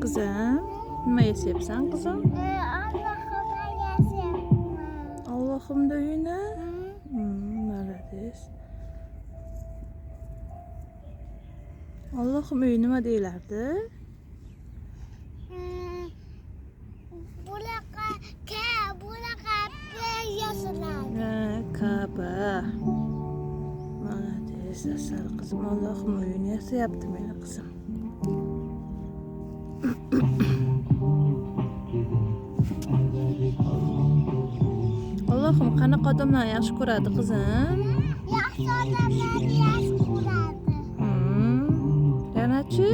Qizim, nima yasayapsan, qizim? Allah'ıma yasayapman. Allohimni uyini? Молодец. Allohim uyi nima deyilardi? Bunaqa K, bunaqa P yoziladi. Ha, Ka'ba. Молодец, Asal qizim. Allohim uyini yasayapti meni qizim. Allohim qanaqa odamlarni yaxshi ko'radi, qizim? Yaxshi odamlarni yaxshi ko'radi. Yanachi?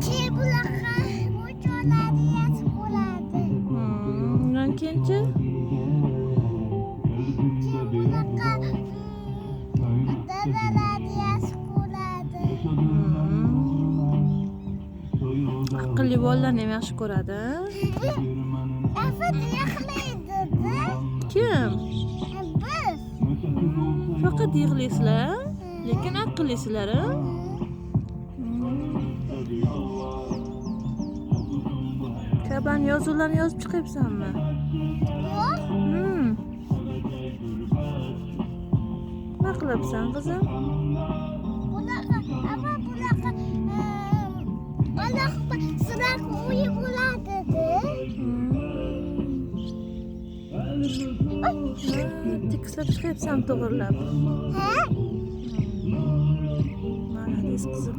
Ki bunaqa ucholarni yaxshi ko'radi. Undan keyinchi? Ki bunaqa dadalarni yaxshi ko'radi. Aqlli bolalarni ham yaxshi ko'radi. Afat yig'laydi-da. Kim? Biz. Faqat yig'laysizlar, lekin aqllisizlar, a? Ka'bani yozuvlarini yozib chiqyapsanmi? Yo'q. Nima qilyapsan, qizim? Bunaqa, ama bunaqa Allohga sirak uyi bo'ladi-da. Ha, tekislab chiqyapsan, to'g'irlab. Ha? Молодец, qizim.